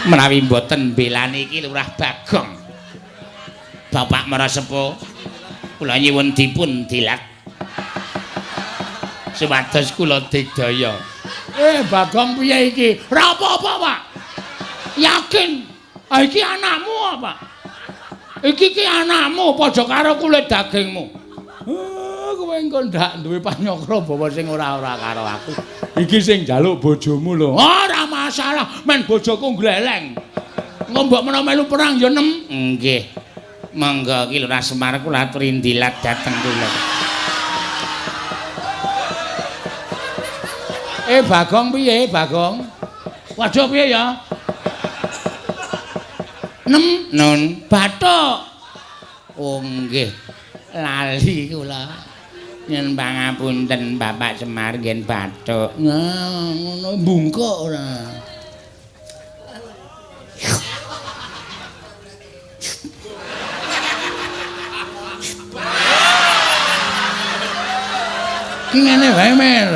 Menawi mboten mbelani iki Lurah Bagong. Bapak Marasepuh, kula nyuwun dipun dilat supados kula digdaya. Bagong piye iki? Ora apa-apa, Pak. Yakin. Ah iki anakmu apa? Iki ki anakmu padha karo kulit dagingmu. Kowe engko ndak duwe panyokra bawa sing ora-ora karo aku. Iki sing njaluk bojomu lho. Ora masalah, men bojoku gleleng. Engko mbok menawa melu perang ya nem. Nggih. Monggo ki Lurah Semar kula aturi ndilat dhateng kula. Bagong piye, Bagong? Waduh piye ya? Nem nun bathuk. Oh nggih. Lali kula. Nyuwun pangapunten Bapak Semar ngen bathuk. Nah, ngono bungkuk ora. Ki ngene wae, Mer.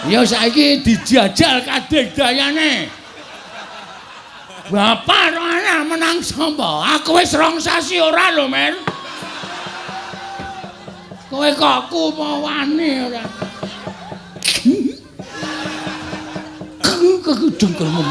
Ya saiki dijajal kadigdayane. Bapak ro anak menang sapa? Aku wis rong sasi ora lho, Mer. Kowe kok ku wani ora? Kekudung krungu.